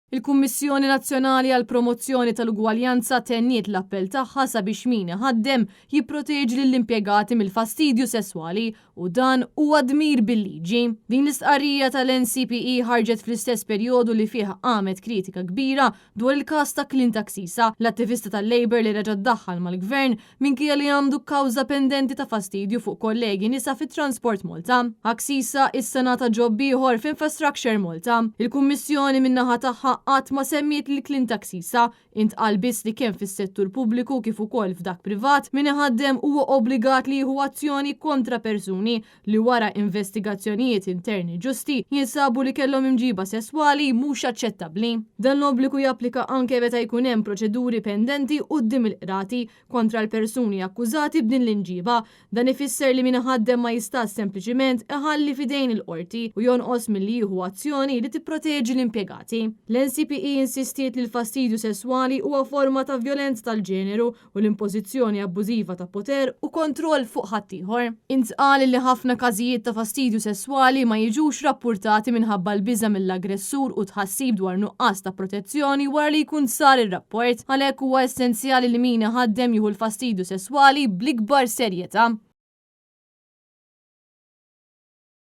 Il-Kummissjoni Nazzjonali għall-Promozzjoni tal-Ugwaljanza tenniet l-appell tagħha sabiex min iħaddem jipproteġi lill-impjegati mill-fastidju sesswali u dan huwa dmir bil-liġi. Din l-istqarrija tal-NCPE ħarġet fl-istess perjodu li fih qamet kritika kbira dwar il-każ ta' Clint Axisa, l-attivista tal-Labour li reġa' ddaħħal mal-Gvern minkejja li għandu kawża pendenti ta' fastidju fuq kollegi nisa fi Transport Malta. Axisa issa ngħata job ieħor f'Infrastructure Malta. Il-Kummissjoni min-naħa tagħha qatt ma semmiet lil Clint Axisa. Intqal biss li kemm fis-settur pubbliku kif ukoll f'dak privat, min iħaddem huwa obbligat li jieħu azzjoni kontra persuni li wara investigazzjonijiet interni ġusti jinsabu li kellhom imġiba sesswali mhux aċċettabbli. Dan l-obbligu japplika anke meta jkun hemm proċeduri pendenti quddiem il-qrati kontra l-persuni akkużati b'din l-imġiba. Dan ifisser li min iħaddem ma jistax sempliċiment iħalli f'idejn il-qorti u jonqos milli jieħu azzjoni li tipproteġi l-impjegati. L-NCPE insistiet li l-fastidju sesswali huwa forma ta' vjolenza tal-ġeneru u l-impożizzjoni abbużiva ta' poter u kontroll fuq ħaddieħor. Intqal li ħafna każijiet ta' fastidju sesswali ma jiġux rappurtati minħabba l-biża' mill-aggressur u tħassib dwar nuqqas ta' protezzjoni wara li jkun sar ir-rapport. Għalhekk huwa essenzjali li min iħaddem jieħu l-fastidju sesswali bl-ikbar serjetà.